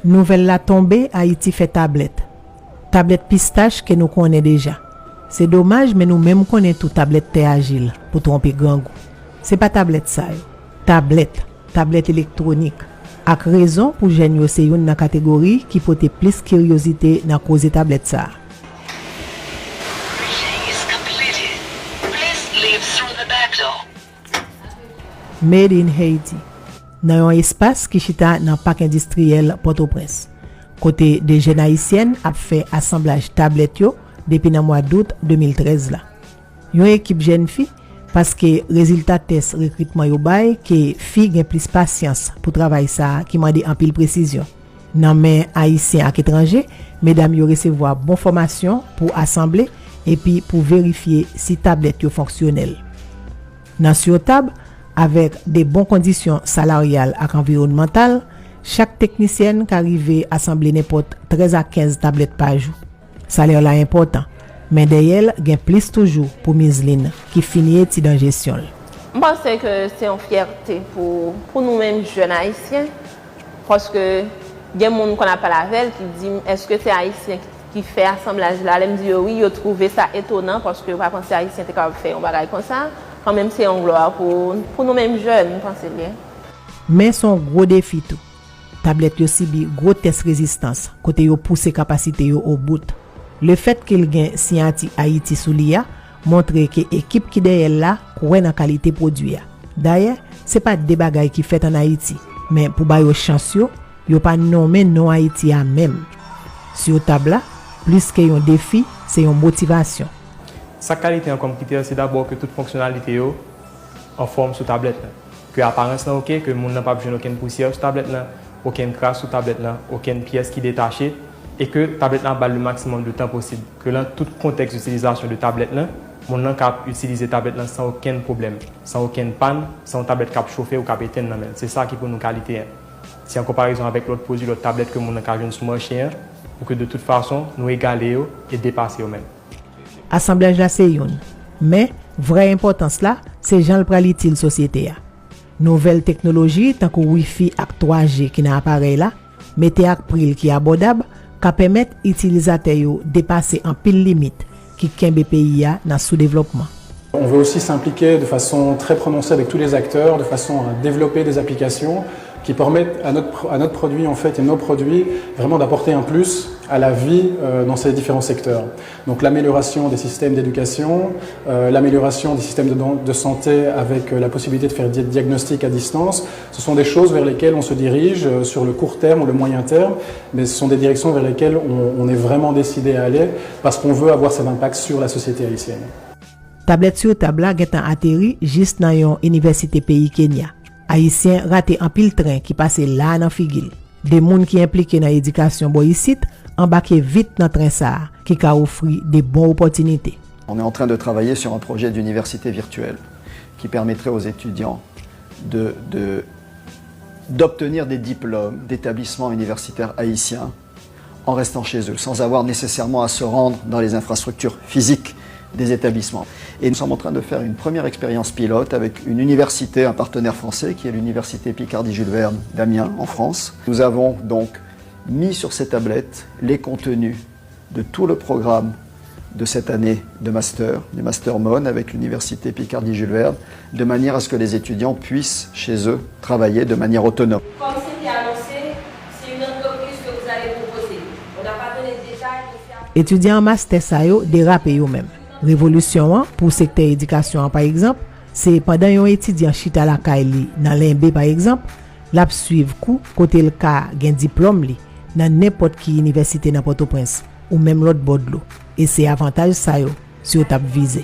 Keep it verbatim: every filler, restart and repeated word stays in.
Nouvèl la tonbe, Ayiti fè tablèt. Tablèt pistach ke nou konnen deja. Se domaj, men nou menm konnen tou tablèt tè ajil pou twonpe grangou. Se pa tablèt sa yo. Tablèt, tablèt elektwonik. Ak rezon pou jèn yo se youn nan kategori ki pote plis kiryozite nan koze tablèt sa a. Made in Haiti, nan yon espas ki chita nan Pak Endistriyèl Pòtoprens, kote de jèn ayisyèn ap fè asanblaj tablèt yo depi nan mwa dout de mil trèz la. Yon ekip jèn fi, paske rezilta tès rekritman yo bay ke fi gen plis pasyans pou travay sa a ki mande anpil presizyon. Nan men Ayisyen ak etranje, medam yo resevwa bon fòmasyon pou asanble epi pou verifye si tablèt yo fonksyonèl. Nan Sur Table, avèk de bon kondisyon salaryal ak anviwònmantal, chak teknisyèn ka rive asanble nenpòt trèz a kenz tablèt pa jou. Salè la enpòtan, men dèyè l gen plis toujou pou Mizlin, ki fini etid an jesyon l. M panse ke se yon fyète pou, pou nou menm jèn ayisyen, paske gen moun konn ap pale avè l ki di m, "Èske se ayisyen ki, ki fè asanblaj la?" Lè m di yo wi, yo twouve sa etonan, paske yo pa panse ayisyen te kapab fè yon bagay konsa. Kanmenm, se yon glwa pou, pou nou menm jèn, m panse l ye. Men se yon gwo defi tou. Tablèt yo sibi gwo tès rezistans, kote yo pouse kapasite yo o bout. Lefèt ke l gen siyati Ayiti sou li a montre ke ekip ki dèyè l la kwè nan kalite pwodui a. Dayè, se pa de bagay ki fèt ann Ayiti, men pou ba yo chans yo, yo pa nonmen non Ayiti a menm. Sur Table la, plis ke yon defi, se yon motivasyon. Sa k kalite an kòm kritè, se dabò ke tout fonksyonalite yo anfòm sou tablèt la. Ke aparans lan oke, ke moun nan p ap jwenn okenn pousyè sou tablèt lan, okenn kras sou tablèt lan, okenn pyès ki detache, e ke tablèt lan ap ba l le maximum de tan posib. Ke nan tout kontèks itilizasyon de tablèt lan, moun nan ka ap itilize tablèt lan san okenn pwoblèm, san okenn pàn, san yon tablèt k ap chofe ou k ap etenn nan men l. Se sa ki pou nou kalite an. Si an konparezon avèk lòt pwodui, lòt tablèt ke moun nan ka jwenn sou mache an, ou ke de tout fason, nou egale yo e depase yo menm. Asanblaj la se youn, men vrè enpòtans la, se jan l pral itil sosyete a. Nouvèl teknoloji, tankou Wi-Fi ak twa G ki nan aparèy la, mete ak pri l ki abòdab, ka pèmèt itilizatè yo depase anpil limit ki kenbe peyi a nan soudevlòpman. On veut aussi s'impliquer de façon très prononcée avec tous les acteurs, de façon à développer des applications qui permettent à notre, à notre produit, en fait, et nos produits, vraiment d'apporter un plus à la vie, euh, dans ces différents secteurs. Donc l'amélioration des systèmes d'éducation, euh, l'amélioration des systèmes de, de santé avec, euh, la possibilité de faire des diagnostics à distance, ce sont des choses vers lesquelles on se dirige, euh, sur le court terme ou le moyen terme, mais ce sont des directions vers lesquelles on, on est vraiment décidé à aller parce qu'on veut avoir cet impact sur la société haïtienne. Tablèt Sur Table la gentan ateri jis nan yon inivèsite peyi Kenya. Ayisyen rate anpil tren ki pase la a nan figi l. De moun ki enplike nan edikasyon bò isit anbake vit nan tren sa a, ki ka ofri de bon opòtinite. On est en train de travailler sur un projet d'université virtuelle qui permettrait aux étudiants de, de, d'obtenir des diplômes d'établissements universitaires haïtiens en restant chez eux, sans avoir nécessairement à se rendre dans les infrastructures physiques des établissements. Et nous sommes en train de faire une première expérience pilote avec une université, un partenaire français, qui est l'université Picardie Jules Verne d'Amiens, en France. Nous avons donc mis sur ces tablettes les contenus de tout le programme de cette année de master, du master Mon avec l'université Picardie Jules Verne, de manière à ce que les étudiants puissent, chez eux, travailler de manière autonome. Kòm se te anonse, se yon antrepriz ke vous allez proposer. On n'a pas donné de détails, mais c'est à... Etidyan an mastè sa yo derape yo menm. Revolisyon an pou sektè edikasyon an, pa egzanp, se pandan yon etidyan chita lakay li nan Lenbe, pa egzanp, l ap swiv kou kote l ka gen diplòm li nan nenpòt ki inivèsite nan Pòtoprens ou menm lòt bò dlo. E se avantaj sa yo Sur Table vize.